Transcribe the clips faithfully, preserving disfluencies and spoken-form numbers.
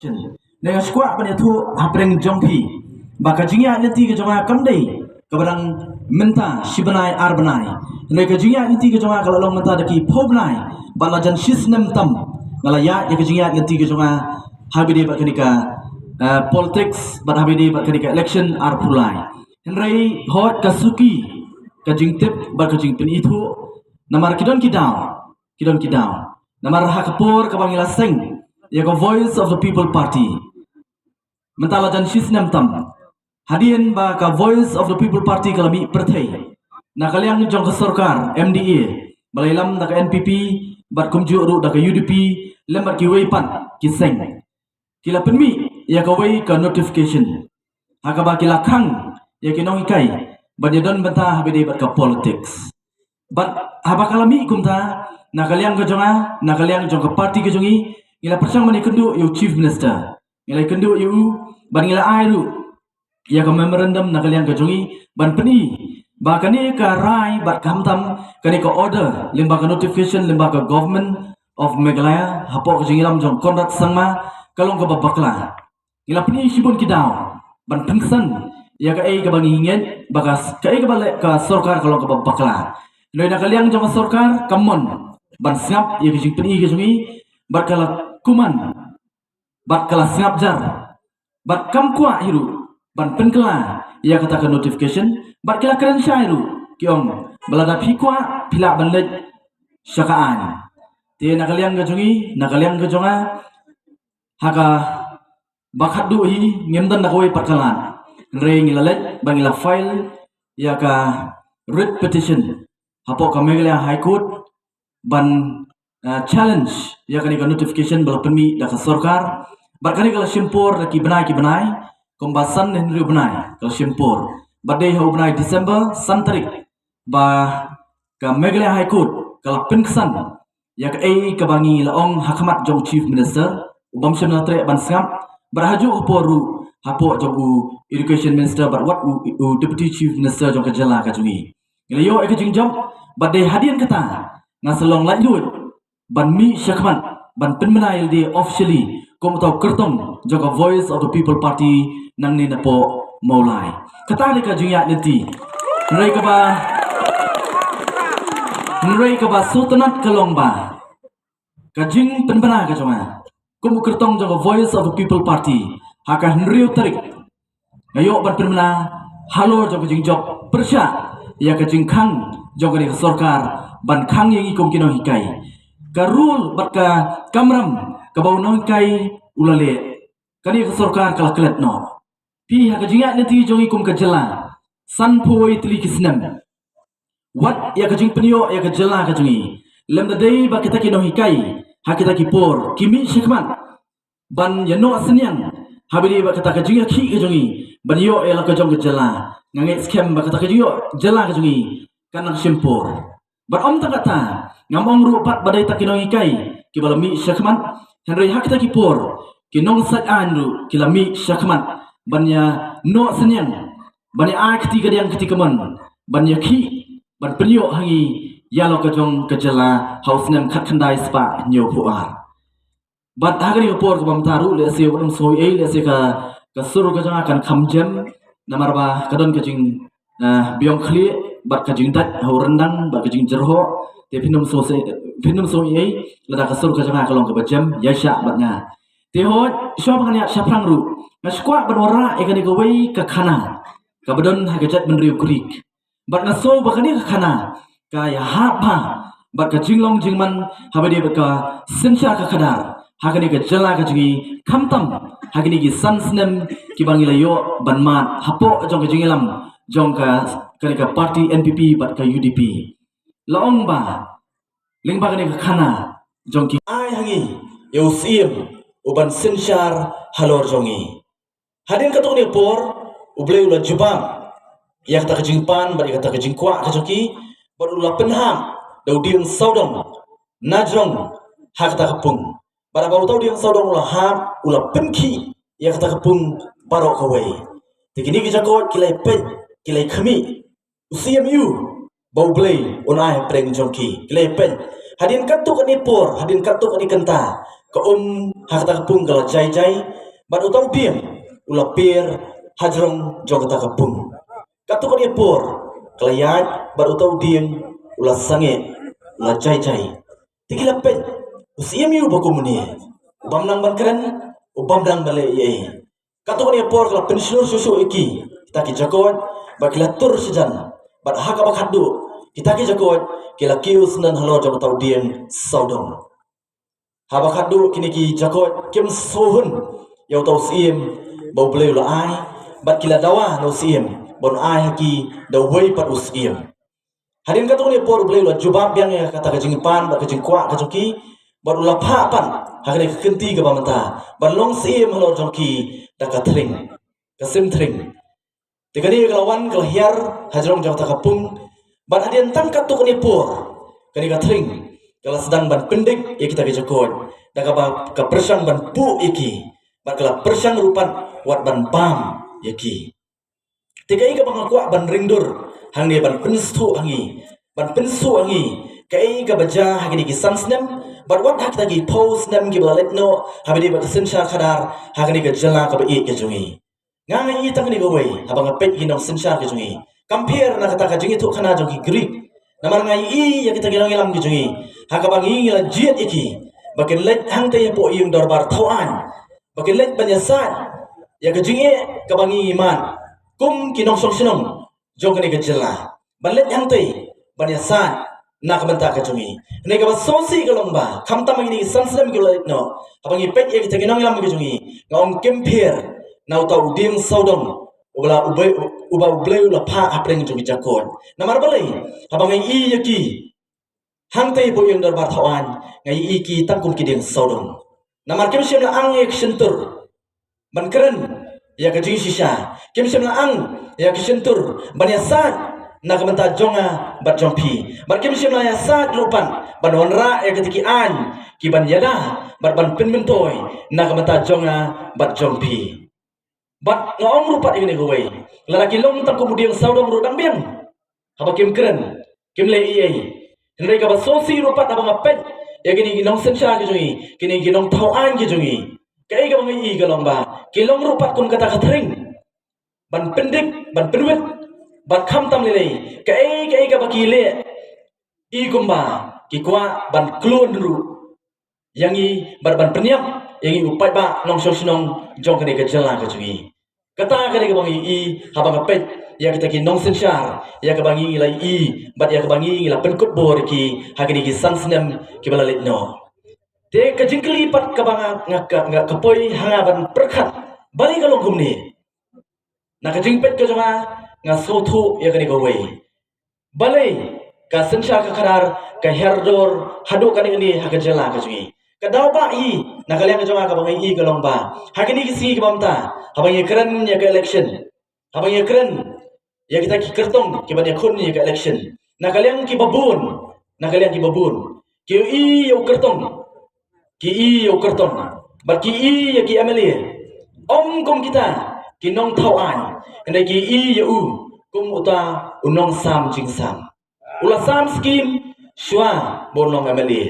Nga sngewkwah ban ïathuh hapdeng jong phi ba ka jingïaid lynti ka jong nga kam dei kaba dang mynta shi bnai ar bnai. Hynrei ka jingïaid lynti ka jong nga ka la long mynta da ki phew bnai, bad la jan shi snem tam nga la ïaid ïa ka jingïaid lynti ka jong nga haba ïadei bad kane ka, eh, politics, bad haba ïadei bad kane ka election arphew lai. Hynrei hooid ka suki ka jingtip bad ka jingpynithuh, namar ki don ki daw, ki don ki daw. Namar ha ka por kaba ngi la seng ïa ka Voice of the People Party, mynta la jan shi snem tam, hadien ba ka Voice of the People Party ka la mih pyrthei na ka liang jong ka sorkar M D A, ba la ïalam da ka N P P, bad kumjuh ruh da ka U D P, lem bad kiwei pat ki seng, ki la pynmih ïa kawei ka notification ha kaba ki la khang ïa ki nonghikai ban ïadon bynta haba ïadei bad ka politics. Bad haba ka la mih kumta, na ka liang ka jong nga, na ka liang jong ka party ka jong ngi, ngi la pyrshang ban ïakynduh ïa u Chief Minister, ngi la ïakynduh ïa u, bad ngi la ai ruh ïa ka memorandum na ka liang ka jong ngi ban pyni ba kane ka rai bad khamtam kane ka order lyngba ka notification lyngba ka Government of Meghalaya hapoh ka jingïalam jong Conrad Sangma ka long kaba bakla. Ngi la pyni shibun ki daw ban pynksan ïa kaei kaba ngi ngeit ba ka, kaei kaba leh ka sorkar ka long kaba bakla. Hynrei na ka liang jong ka sorkar ka mon ban sngap ïa ka jingpyni ka jong ngi, bad ka la kumne bad ka la sngap jar, bad kam kwah hi ruh ban pynkylla ïa kata ka notification, bad ki la kren shai ruh, ki ong ba lada phi kwah phi lah ban leit sha ka aiñ. Te na ka liang ka jong ngi, na ka liang ka jong nga, ha kaba khatduh hi ngim don da kawei pat ka lad, hynrei ngi la leit bad ngi la file ïa ka writ petition hapoh ka Meghalaya High Court ban, uh, challenge ïa kane ka notification ba la pynmih da ka sorkar. Bad kane ka la shim por da ki bnai ki bnai, kumba san ne hynriew bnai ka la shim por. Bad dei ha u bnai December san tarik ba ka Meghalaya High Court ka la pynksan ïa kaei kaba ngi la ong ha khmat jong Chief Minister, u bym shym la treh ban sngap, bad ha juh ka por ruh hapoh jong u Education Minister bad wat u, u Deputy Chief Minister jong ka jylla ka jong ngi. Ngi la ïoh ïa ka jingjop, bad dei hadien kata nga sa long laitluid ban mih shakhmat ban pynbna ïalade officially kum uta u kyrtong jong ka Voice of the People Party nangne napoh Mawlai. Kata dei ka jingïaid lynti. Hynrei kaba, hynrei kaba sngewtynnat ka long ba ka jingpynbna ka jong nga kum u kyrtong jong ka Voice of the People Party ha ka hynriew tarik, nga ïoh ban pynbna halor jong ka jingjop pyrshah ïa ka jingkhang jong kane ka sorkar ban khang ïa ngi kum ki nonghikai. Ka rule bad ka kamram kaba u nonghikai u la leh, kane ka sorkar ka la klet noh. Phi, ha ka jingïaid lynti jong ngi kum ka jylla, sanphew wei tylli ki snem, wat ïa ka jingpynïoh ïa ka jylla ka jong ngi, lymda dei ba kita ki nonghikai ha kita ki por ki mih shakhmat ban ïa noh synñiang haba ïadei bad kata ka jingïakhih ka jong ngi ban ïoh ïa la ka jong ka jylla. Nga ngeit skhem ba kata ka jingïoh jylla ka jong ngi kan nang shim por. Bad ym tang kata, ngam ong ruh pat ba dei tang ki nonghikai kiba la mih shakhmat, hynrei ha kita ki por ki nongshad aiñ ruh ki la mih shakhmat ban ïa noh synñiang, ban ïa ai kti kadiang kti kamon, ban ïakhih, ban pynïoh ha ngi ïa la ka jong ka jylla ha u snem khatkhyndai spah hynñiewphew ar. Bad ha kane ka por kaba mynta ruh, lehse wat nym sngew ei, lehse ka, ka sur ka jong nga kan kham jem, namar ba ka don ka jing, ah, biang khlieh bad ka jingdait ha u ryndang bad ka jingjyrhoh. Te phin nym sngew se, phin nym sngew ei lada ka sur ka jong nga ka long kaba jem, ïaishah bad nga. Te hooid, shuwa ba ngan ïaid shaphrang ruh, nga sngewkwah ban wanrah ïa kane kawei ka khana kaba don ha ka jaitbynriew Greek. Bad nga sngew ba kane ka khana ka ïahap bha bad ka jinglong jingman haba ïadei bad ka synshar ka khadar ha kane ka jylla ka jong ngi, khamtam ha kine ki san snem kiba ngi la ïoh ban mad hapoh jong ka jingïalam jong ka, kane ka party N P P bad ka U D P. La ong ba lyngba kane ka khana jong ki, ai ha ngi ïa u Syiem u ban synshar halor jong ngi. Hadien katto katne por, U Blei u la jubab ïa kata ka jingpan bad ïa kata ka jingkwah ka jong ki, bad u la pynhap da u dieng sawdong na jrong ha kata ka pung. Bad haba uta u dieng sawdong u la hap, u la pynkhih ïa kata ka pung baroh kawei. Te kine ki jakhoit ki la ïapeit, ki la ïakhmih, u Syiem aïu ba U Blei un ai hapdeng jong ki, ki la ïapeit. Hadien katto katne por, hadien katto katne kynta, ka um ha kata ka pung ka la jai jai, bad uta u dieng u la per hajrong jong kata ka pung. Katto katne por ka la ïaid bad uta u dieng u la sangeh, u la jai jai. Te ki la peit, u Syiem aïu ba kumne, u bym nang ban kren, u bym nang ban leh ei ei. Katto katne por ka la pynshlur shuh shuh ïa ki kita ki jakoit, bad ki la tur shajan, bad ha kaba khatduh kita ki jakoit ki la kiew syndon halor jong uta u dieng sawdong. Haba khatduh kine ki jakoit kim sngewhun ïa uta u Syiem ba U Blei u la ai, bad ki la dawa na u Syiem ban ai ha ki da uwei pat u syiem. Hadien katto katne por U Blei u la jubab biang ïa kata ka jingpan bad ka jingkwah ka jong ki, bad u la phah pat ha kane ka kynti kaba mynta ban long syiem halor jong ki da ka thring, ka sim thring. Te kane ka la wan ka la hiar hajrong jong kata ka pung, bad hadien tang katto katne por kane ka thring ka la sdang ban pyndik ïa kita ki jakoit da kaba ka pyrshang ban buh ïa ki, bad ka la pyrshang ruh pat wat ban bam ïa ki. Te kaei kaba nga kwah ban ring dur hangne ban pynsngewthuh ha ngi, ban pynsngewthuh ha ngi kaei kaba jia ha kine ki san snem, bad wat ha kita ki phew snem kiba la leit noh, haba ïadei bad ka synshar khadar ha kane ka jylla kaba ïeit ka jong ngi. Nga nga ïohi tang kane kawei haba nga peit ki nongsynshar ki jong ngi. Compare na kata ka jingïathuhkhana jong ki Greek. Namar nga ïohi ïa kita ki nongïalam ki jong ngi ha kaba ngi ngi la jied ïa ki ba kin leit hangtei hapoh ïing dorbar thaw aiñ, ba kin leit ban ïasaid ïa ka jingeh kaba ngi ngi mad kum ki nongshong shnong jong kane ka jylla, ban leit hangtei ban ïasaid na ka bynta ka jong ngi. Hynrei kaba sngewsih ka long ba khamtam ha kine ki san snem ki la leit noh, haba ngi peit ïa kita ki nongïalam ki jong ngi, nga ong kim pher na uta u dieng sawdong uba la, uba, uba U Blei u la phah hapdeng jong ki jakoit. Namar balei? Haba nga ïohi ïa ki hangtei hapoh ïing dorbar thaw aiñ, nga ïohi ïa ki tang kum ki dieng sawdong. Namar kim shym la ang ïa ka shyntur ban kren ïa ka jingshisha. Kim shym la ang ïa ka shyntur ban ïasaid na ka bynta jong nga bad jong phi. Bad kim shym la ïasaid ruh pat ban wanrah ïa kita ki aiñ kiban ïada bad ban pynmyntoi na ka bynta jong nga bad jong phi. Bad nga ong ruh pat ïa kane kawei, lada ki long tang kum u dieng sawdong ruh dang biang. Haba kim kren, kim leh ei ei. Hynrei kaba sngewsih ruh pat haba nga peit ïa kine ki nongsynshar ki jong ngi, kine ki nongthaw aiñ ki jong ngi, kaei kaba nga ïohi ka long ba ki long ruh pat kum kata ka thring ban pyndik, ban pynwit. Bad khamtam lei lei, kaei kaei kaba ki leh, i kumba ki kwah ban klun ruh ïa ngi bad ban pynïap ïa ngi u paidbah nongshong shnong jong kane ka jylla ka jong ngi. Kata kane kaba ngi ïohi haba nga peit ïa kita ki nongsynshar, ïa kaba ngi la ïohi bad ïa kaba ngi la pynkupbor ïa ki ha kine ki san snem kiba la leit noh. Te ka jingkylli pat kaba nga, nga ka, nga ka poi ha nga ban pyrkhat, balei ka long kumne? Na ka jingpeit ka jong nga, nga sngewthuh ïa kane kawei. Balei ka synshar ka khadar ka hiar dur haduh kane kane ha ka jylla ka jong ngi? Ka daw ba i, na ka liang ka jong nga kaba nga ïohi ka long ba ha kine ki sngi kiba mynta, haba ngi kren ïa ka election, haba ngi kren ïa kita ki kyrtong kiban ïakhun ïa ka election, na ka liang kiba bun, na ka liang kiba bun ki ïohi ïa u kyrtong, ki ïohi ïa u kyrtong, bad ki ïohi ïa ki M L A ym kum kita ki nongthaw aiñ, hynrei ki ïohi ïa u kum uta u nongsam jingsam. U la sam skim shuwa ba un long M L A.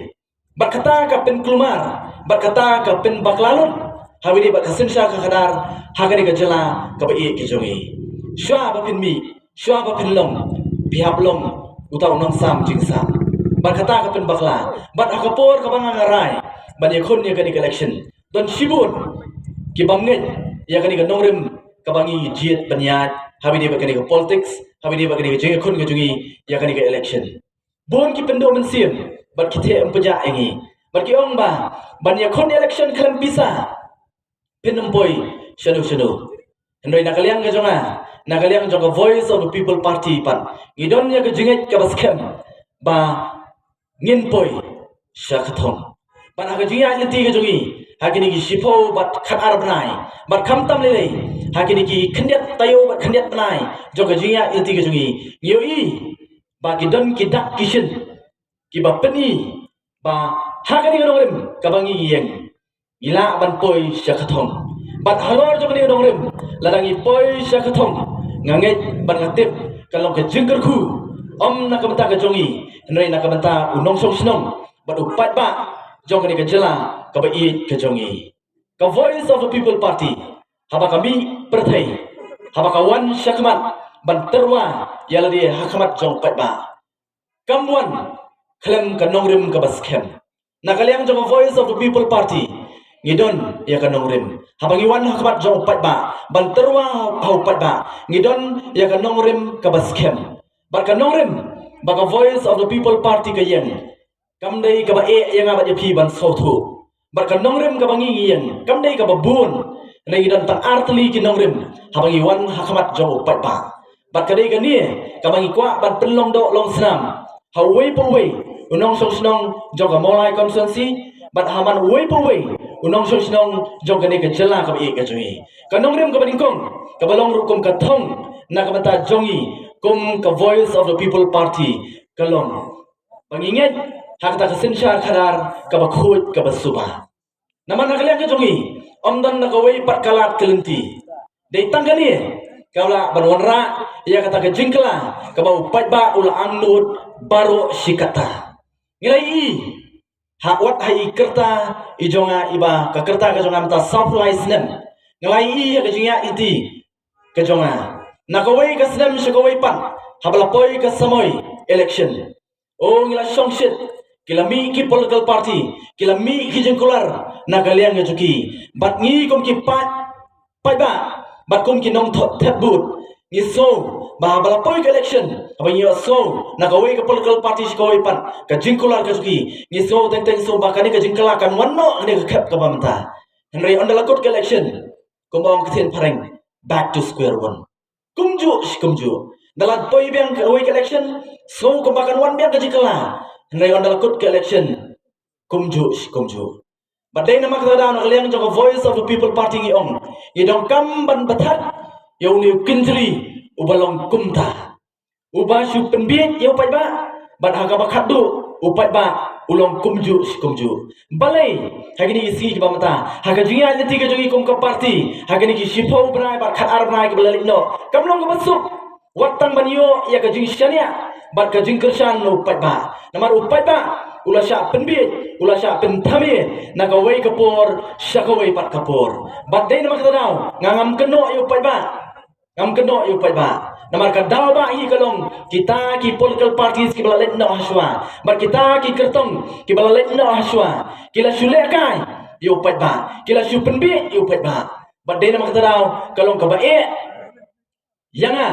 Bad kata ka pynkulmar, bad kata ka pynbakla lut ha kaba ïadei bad ka synshar ka khadar ha kane ka jylla kaba ïeit ka jong ngi. Shuwa ba phin mih, shuwa ba phin long, phi hap long uta u nongsam jingsam. Bad kata ka pynbakla, bad ha ka por kaba nga nga rai ban ïakhun ïa kane ka election, don shibun ki bym ngeit ïa kane ka nongrim kaba ngi jied ban ïaid ha kaba ïadei bad kane ka politics, ha kaba ïadei bad kane ka jingïakhun ka jong ngi ïa kane ka election. Bun ki pynduh mynsiem bad ki theh mynsiem ïa ngi, bad ki ong ba ban ïakhun election khlem pisa phin ym poi shano shano. Hynrei na ka liang ka jong nga, na ka liang jong ka Voice of the People Party pat, ngi don ïa ka jingngeit kaba skhem ba ngin poi sha ka thong. Bad ha ka jingïaid lynti ka jong ngi ha kine ki shiphew bad khatar bnai, bad khamtam lei lei ha kine ki khyndiat taïew bad khyndiat bnai jong ka jingïaid lynti ka jong ngi, ngi ïohi ba ki don ki dak ki shin kiba pyni ba ha kane ka nongrim kaba ngi ïeng, ngi lah ban poi sha ka thong. Bad halor jong kane ka nongrim, lada ngi poi sha ka thong, nga ngeit bad nga tip ka long ka jingkyrkhu ym na ka bynta ka jong ngi, hynrei na ka bynta u nongshong shnong bad u paidbah jong kane ka jylla kaba ïeit ka jong ngi. Ka Voice of the People Party, haba ka mih pyrthei, haba ka wan shakhmat ban tyrwa ïa lade hakhmat jong u paidbah, kam wan khlem ka nongrim kaba skhem. Na ka liang jong ka Voice of the People Party, ngi don ïa ka nongrim. Haba ngi wan hakhmat jong u paidbah ban tyrwa ha u paidbah, ngi don ïa ka nongrim kaba skhem. Bad ka nongrim ba ka Voice of the People Party ka ïeng, kam dei kaba eh ïa nga bad ïa phi ban sngewthuh. Bad ka nongrim kaba ngi ïeng kam dei kaba bun. Ngi don tang artylli ki nongrim haba ngi wan hakhmat jong u paidbah. Bad ka dei kane kaba ngi kwah ban pynlong doh long snam ha uwei pa uwei u nongshong shnong jong ka Mawlai constituency, bad ha man uwei pa uwei u nongshong shnong jong kane ka jylla kaba ïeit ka jong ngi. Ka nongrim kaba nyngkong, kaba long ruh kum ka thong na ka bynta jong ngi kum ka Voice of the People Party, ka long ba ngi ngeit ha kata ka synshar khadar kaba khuid kaba suba. Namar na ka liang ka jong ngi, ym don na kawei pat ka lad ka lynti. Dei tang kane ka lah ban wanrah ïa kata ka jingkylla kaba u paidbah u la angnud baroh shi katta. Ngi la ïohi ha wat ha i kyrta i jong nga, iba ka kyrta ka jong nga mynta sawphew lai snem. Ngi la ïohi ïa ka jingïaid lynti ka jong nga na kawei ka snem sha kawei pat, haba la poi ka samoi election. O, ngi la shongshit, ki la mih ki political party, ki la mih ki jingkular na ka liang ka jong ki. Bad ngi kum ki paid, paidbah, bad kum ki nongthep vote, ngi sngew ba haba la poi ka election, haba ngi ïohsngew na kawei ka political party sha kawei pat ka jingkular ka jong ki, ngi sngew teng teng sngew ba kane ka jingkylla kan wan noh ha kane ka khep kaba mynta. Hynrei ynda la kut ka election, kumba ong ka ktien phareng, back to square one. Kumjuh shi kumjuh. Ynda la poi biang kawei ka election, sngew kumba kan wan biang ka jingkylla. Hynrei ynda la kut ka election, kumjuh shi kumjuh. Bad dei namar kata ka daw na ka liang jong ka Voice of the People Party ngi ong, ngi donkam ban bthah ïa une u kynjri uba long kumta, uba shu pynbieit ïa u paidbah. Bad ha kaba khatduh, u paidbah u long kumjuh shi kumjuh. Balei ha kine ki sngi kiba mynta, ha ka jingïaid lynti ka jong ngi kum ka party, ha kine ki shiphew bnai bad khatar bnai kiba la leit noh, kam long kaba suk wat tang ban ïoh ïa ka jingshaniah bad ka jingkyrshan na u paidbah. Namar u paidbah u la shah pynbieit, u la shah pynthame na kawei ka por sha kawei pat ka por. Bad dei namar kata ka daw nga ngam kynnoh ïa u paidbah. Ngam kynnoh ïa u paidbah. Namar ka daw ba hi ka long, kita ki political parties kiba la leit noh hashwa, bad kita ki kyrtong kiba la leit noh hashwa, ki la shu lehkai ïa u paidbah, ki la shu pynbieit ïa u paidbah. Bad dei namar kata ka daw ka long kaba eh ïa nga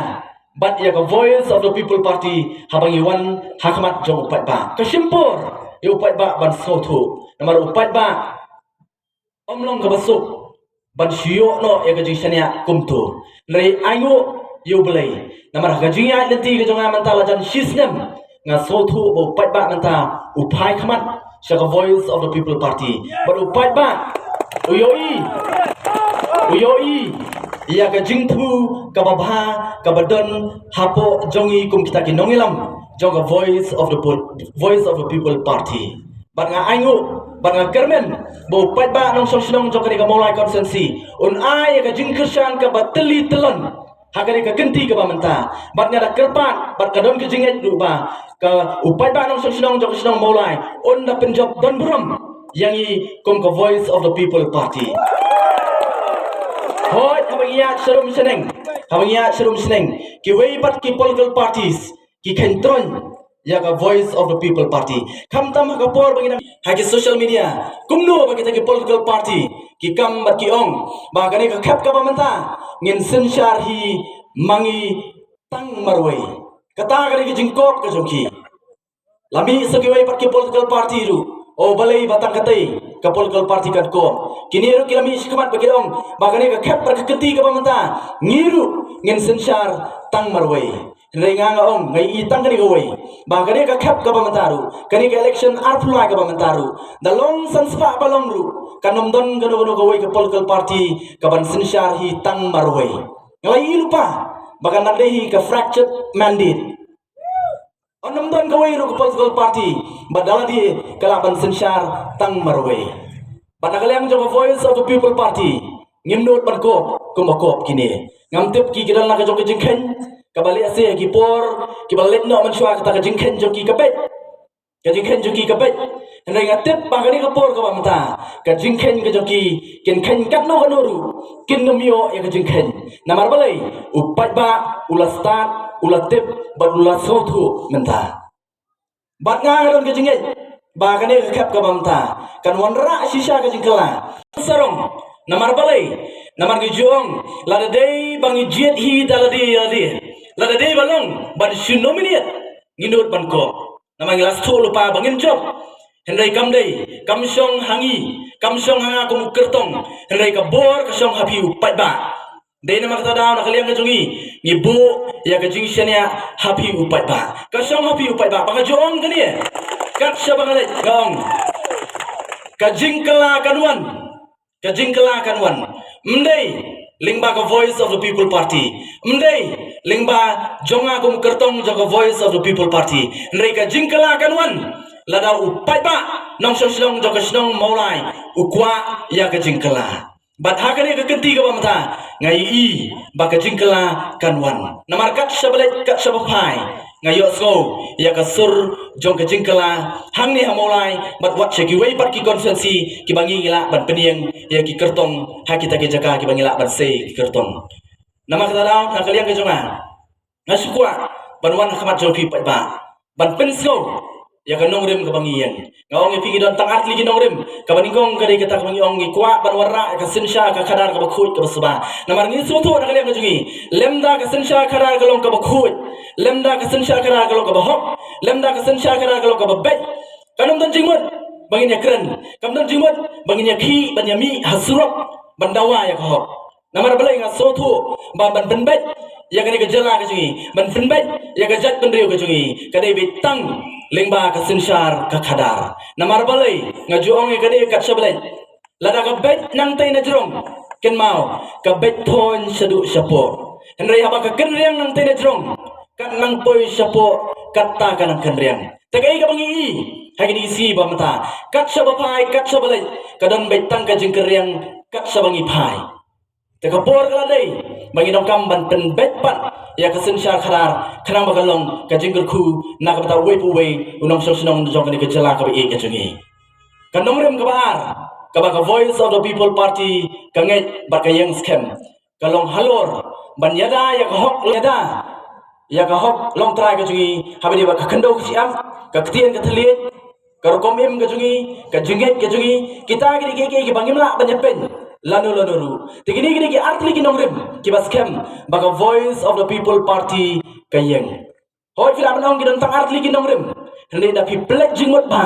bad ïa ka Voice of the People Party haba ngi wan hakhmat jong u paidbah. Ka shim por ïa u paidbah ban sngewthuh. Namar u paidbah ym long kaba suk ban shu ïoh noh ïa ka jingshaniah kumto. Hynrei ainguh ïa U Blei, namar ha ka jingïaid lynti ka jong nga mynta la jan shi snem, nga sngewthuh ba u paidbah mynta u phai khmat sha ka Voice of the People Party. Bad u paidbah u ïohi, u ïohi ïa ka jingthmu kaba bha kaba don hapoh jong ngi kum kita ki nongïalam jong ka Voice of the Pol-, Voice of the People Party. Bad nga ainguh, bad nga kyrmen ba u paidbah nongshong shnong jong kane ka Mawlai constituency un ai ïa ka jingkyrshan kaba tylli tyllon ha kane ka kynti kaba mynta. Bad nga da kyrpad bad ka don ka jingngeit ruh ba ka u paidbah nongshong shnong jong ka shnong Mawlai un da pynjop don burom ïa ngi kum ka Voice of the People Party. Hooid, haba ngi ïaid sharum shaneng, haba ngi ïaid sharum shaneng, kiwei pat ki political parties ki kheiñ troiñ ïa ka Voice of the People Party. Khamtam ha ka por ba ngi dang ha ki social media, kumno ba kita ki political party ki kam bad ki ong ba kane ka khep kaba mynta ngin synshar hi ma ngi tang marwei. Kata ka dei ka jingkop ka jong ki. La mih sa kiwei pat ki political party ruh, o balei ba tang katei ka political party kan kop. Kine ruh ki la mih shakhmat ba ki ong ba kane ka khep bad ka kynti kaba mynta ngi ruh ngin synshar tang marwei. Hynrei nga nga ong, nga ïohi tang kane kawei, ba kane ka khep kaba mynta ruh, kane ka election arphew lai kaba mynta ruh, da long san spah ba long ruh, kan ym don kano kano kawei ka political party kaban synshar hi tang marwei. Nga la ïohi lypa ba kan nang dei hi ka fractured mandate. Yn ym don kawei ruh ka political party ba da lade ka lah ban synshar tang marwei. Bad na ka liang jong ka Voice of the People Party ngim nud ban kop kumba kop kine. Ngam tip ki ki don la ka jong ka jingkheiñ kaba lehse ki por kiba la leit noh mynshuwa kata ka jingkheiñ jong ki ka beit. Ka jingkheiñ jong ki ka beit. Hynrei nga tip ba kane ka por kaba mynta, ka jingkheiñ ka jong ki, kin kheiñ katno katno ruh, kin nym ïoh ïa ka jingkheiñ. Namar balei, u paidbah u la stad, u la tip, bad u la sngewthuh mynta. Bad nga nga don ka jingngeit ba kane ka khep kaba mynta kan wanrah shisha ka jingkylla. Sarong, namar balei, namar ngi ju ong, lada dei ba ngi jied hi da lade ïa lade, lada dei ba long ban shu nominate, ngin nud ban kop. Namar ngi la sngewthuh lypa ba ngin jop. Hynrei kam dei, kam shong ha ngi, kam shong ha nga kum u kyrtong. Hynrei ka bor ka shong ha phi u paidbah. Dei namar kata daw na ka liang ka jong ngi, ngi buh ïa ka jingshaniah ha phi u paidbah. Ka shong ha phi u paidbah, ba nga ju ong kane. Kat shaba nga leit nga ong, ka jingkylla kan wan. Ka jingkylla kan wan. Ym dei lyngba ka Voice of the People Party. Ym dei lyngba jong nga kum kyrtong jong ka Voice of the People Party. Hynrei ka jingkylla kan wan lada u paidbah nongshong shnong jong ka shnong Mawlai u kwah ïa ka jingkylla. Bad ha kane ka kynti kaba mynta nga ïohi ba ka jingkylla kan wan. Namar kat shaba leit kat shaba phai, nga ïohsngew ïa ka sur jong ka jingkylla hangne ha Mawlai, bad wat sha kiwei pat ki constituency kiba ngi ngi lah ban pynïeng ïa ki kyrtong ha kita ki jaka kiba ngi lah ban sei ki kyrtong. Namar kata daw na ka liang ka jong nga, nga shu kwah ban wan ha khmat jong phi paidbah ban pynsngew ïa ka nongrim kaba ngi ïeng. Nga ong ïa phi ngi don tang artylli ki nongrim. Kaba nyngkong ka dei kata kaba ngi ong ngi kwah ban wanrah ïa ka synshar ka khadar kaba khuid kaba suba. Namar ngi sngewthuh na ka liang ka jong ngi, lymda ka synshar khadar ka long kaba khuid, lymda ka synshar khadar ka long kaba hok, lymda ka synshar khadar ka long kaba beit, kan ym don jingmut ba ngin ïakren, kan ym don jingmut ba ngin ïakhih ban ïamih ha surok ban dawa ïa ka hok. Namar balei, nga sngewthuh ba ban pynbeit ïa kane ka jylla ka jong ngi, ban pynbeit ïa ka jaitbynriew ka jong ngi, ka dei beit tang lyngba ka synshar ka khadar. Namar balei, nga ju ong ïa kane kat shaba leit. Lada ka beit nangtei na jrong, kynmaw, ka beit thoiñ shaduh shapoh. Hynrei haba ka kynriang nangtei na jrong, kat nang poi shapoh, katta ka nang kynriang. Te kaei kaba ngi ïohi ha kine ki sngi ba mynta, kat shaba phai kat shaba leit, ka don beit tang ka jingkynriang kat shaba ngi phai. Te ka por ka la dei ba ngi donkam ban pynbeit pat ïa ka synshar khadar, khnang ba kan long ka jingkyrkhu na ka bynta uwei pa uwei u nongshong shnong jong kane ka jylla kaba ïeit ka jong ngi. Ka nongrim kaba ar kaba ka Voice of the People Party ka ngeit bad ka ïeng skhem, ka long halor ban ïada ïa ka hok, ïada ïa ka hok longtrai ka jong ngi, haba ïadei bad ka khyndew ka jingim, ka ktien ka thylliej, ka rukom im ka jong ngi, ka jingngeit ka jong ngi, kita ki dei kiei kiei kiba ngim lah ban ïapeit lano lano ruh. Te kine ki dei ki artylli ki nongrim kiba skhem ba ka Voice of the People Party ka ïeng. Hooid, phi lah ban ong ki don tang artylli ki nongrim, hynrei da phi pynleit jingmut bha,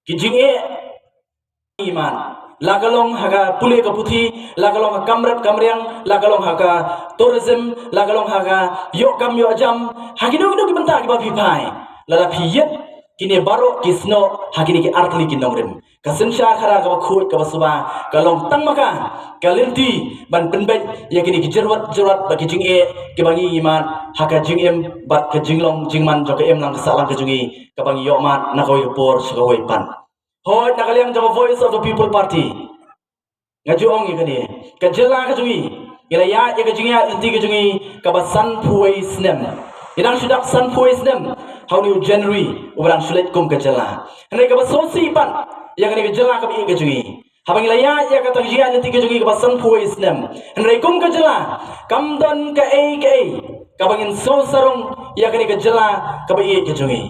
ki jingeh imat, la ka long ha ka pule ka puthi, la ka long ha ka kamrat kamriang, la ka long ha ka tourism, la ka long ha ka ïoh kam ïoh jam, ha kino kino ki bynta kiba phi phai, lada phi ïit kine baroh ki snoh ha kine ki artylli ki nongrim. Ka synshar khadar kaba khuid kaba suba ka long tang ma ka ka lynti ban pynbeit ïa kine ki jyrwat jyrwat bad ki jingeh kiba ngi imat ha ka jingim bad ka jinglong jingman jong ka imlang ka sahlang ka jong ngi, kaba ngi ïoh mad na kawei ka por sha kawei pat. Hooid, na ka liang jong ka Voice of the People Party, nga ju ong ïa kane, ka jylla ka jong ngi, ngi la ïaid ïa ka jingïaid lynti ka jong ngi kaba sanphew wei snem. Ngi dang shu dap sanphew wei snem ha une u January uba dang shu leit kum ka jylla. Hynrei kaba sngewsih pat ïa kane ka jylla kaba ïeit ka jong ngi, haba ngi la ïaid ïa kata ka jingïaid lynti ka jong ngi kaba sanphew wei snem, hynrei kum ka jylla kam don kaei kaei kaba ngin sngew sarong ïa kane ka jylla kaba ïeit ka jong ngi.